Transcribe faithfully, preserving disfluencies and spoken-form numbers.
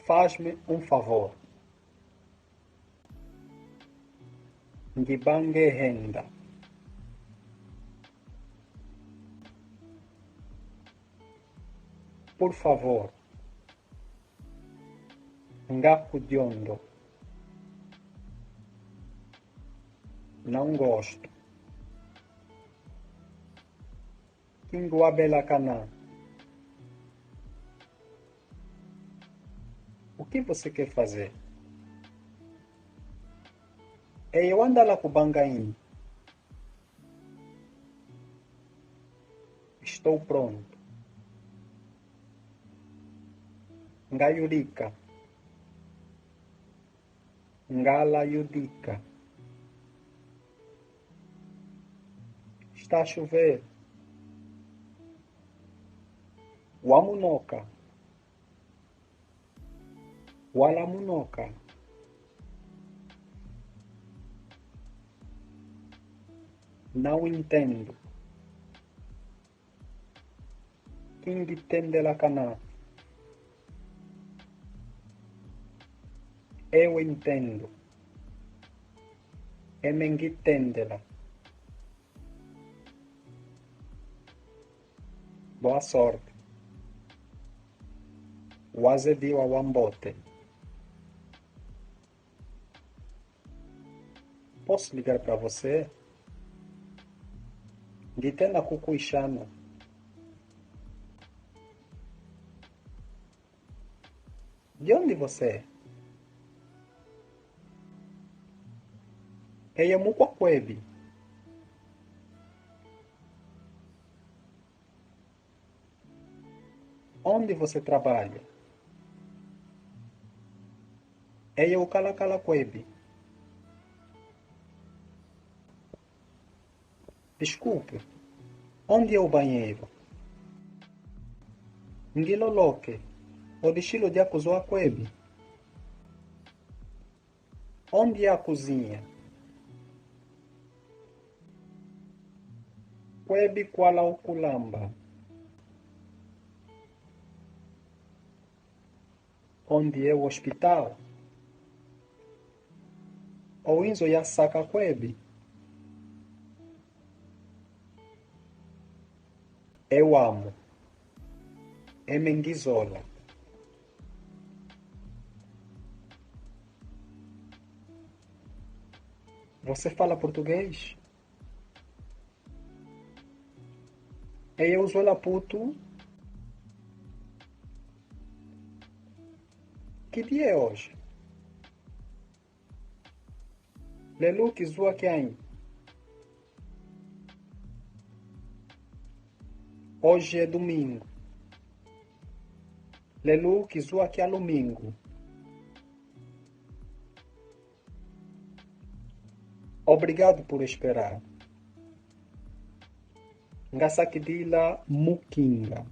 Faz-me um favor. Ngibange henda. Por favor. Ngakudiondo. Não gosto. Kinguabelakana. O que você quer fazer? Eye wandala kubanga nyi? Estou pronto. Ngayudika. Ngalayudika. Está a chover. Wamunoka. Walamunoka. Não entendo. Kingitendelakana. Eu entendo. Eme ngitendela. Boa sorte. Wazediwa wambote. Posso ligar para você? Nditena kukwishana. De onde você é? Eye mukwa kwebi? Onde você trabalha? Eye ukalakala kwebi? Desculpe, onde é o banheiro? Ngiloloke, o dishilo dia kuzwa kwebi? Onde é a cozinha? Kwebi kwala okulamba? Onde é o hospital? Owinzo ya saka kwebi? Eu amo. Eme ngizola. Você fala português? Eye uzola Putu? Que dia é hoje? Lelu kizwa kianyi? Hoje é domingo. Lelu kizwa kia lumingu. Obrigado por esperar. Ngasakidila mukinga.